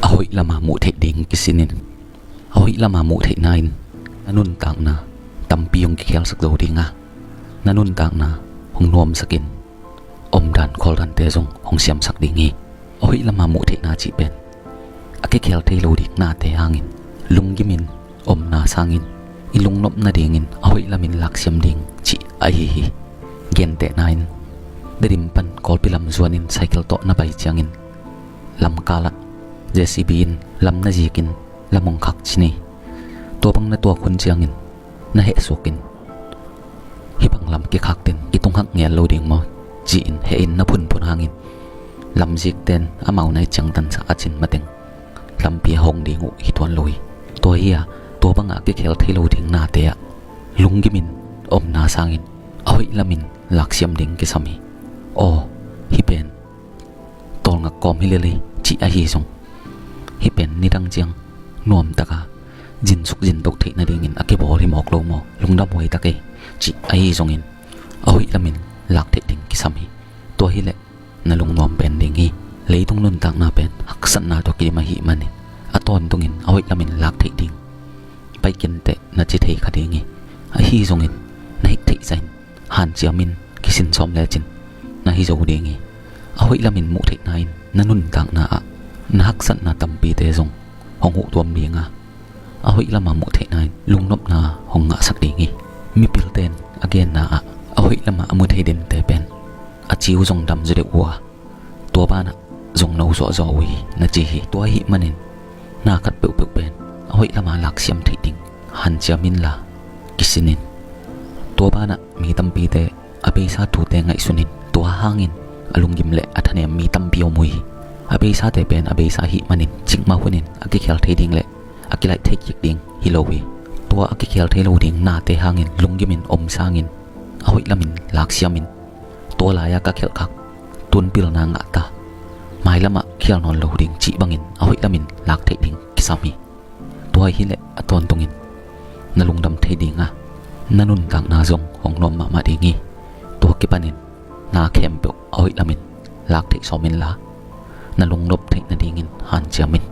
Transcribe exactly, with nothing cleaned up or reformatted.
A hoih lama muh theih ding kisinin, a hoih lama muh theihna in na nuntakna tampi hong kikhelsak zo ding a, na nuntakna hong nuamsakin omdan khawldante zong hong siamsak ding hi. A hoih lama muh theihna cih pen a kikhel thei lo ding nate hangin lunggimin omna sangin i lungnop nadingin a hoih lamin laksiam ding cih ahi hi. Gentehna in Tedim pan Kawlpi lam zuanin cycle tawh na pai ciangin lamkalah J C B in lam na zikin lam hong khak cin hi. Tua bang na tuak hun ciangin na hehsuakin hih bang lam kikhakten i tunghak ngel lo ding maw ci-in hehin na phunphun hangin lamzikten amau nai ciangtansa a cin mateng lampi a hong ding uh hi tuan lo hi. Tua hi a, tua bangah kikhel thei lo ding nate ah lunggimin omna sangin a hoih lamin laksiam ding kisam hi. Aw, hih pen tawlngak kawm hi lel hi cih ahi zong, hih pen nidang ciang nuamtaka zinsuk zindoh theih nadingin a kibawl hi mawk lo maw, lungdam huai tak ei cih ahi zongin a hoih lamin lak theih ding kisam hi. Tua hileh na lungnuam pen ding hi. Leitung nuntakna pen haksatna tawh kidim ahih manin a tawntungin a hoih lamin lak theih ding pai kinteh na ci thei kha ding hi. Ahi zongin na hih theih zahin hanciamin kisinsawm lecin na hi zo ding hi. A hoih lamin muh theihna in na nuntakna ah na haksatna tampite zong hong huhtuam ding a, a hoih lama muh theihna in lungnopna hong ngahsak ding hi. Mipilten a genna ah a hoih lamah a mu thei dente pen a ciu zong dam zaw deuh uh a, tua banah zong no zuahzuah uh hi na ci hi. Tua ahih manin na khat peuhpeuh pen a hoih lama laksiam theih ding hanciam inla kisinin, tua banah mi tampite a beisa thute ngaihsunin tua hangin a lunggim le a thanem mi tampi om uh hi. A beisate pen a beisa ahih manin cikmah hunin a kikhel thei ding le a kilaih thei kik ding hi lo hi. Tua a kikhel thei lo ding nate hangin lunggimin om sangin a hoih lamin laksiamin tua lai-a ka khelh khak tunpilna ngahta mailamah khial nawn lo ding cih bangin a hoih lamin lak theih ding kisam hi. Tua hileh a tawntungin na lungdam thei ding a, na nuntakna zong hong nuam mahmah ding hi. Tua kipanin na khempeuh a hoih lamin lak theih sawm inla na lungnop theih nadingin hanciam in.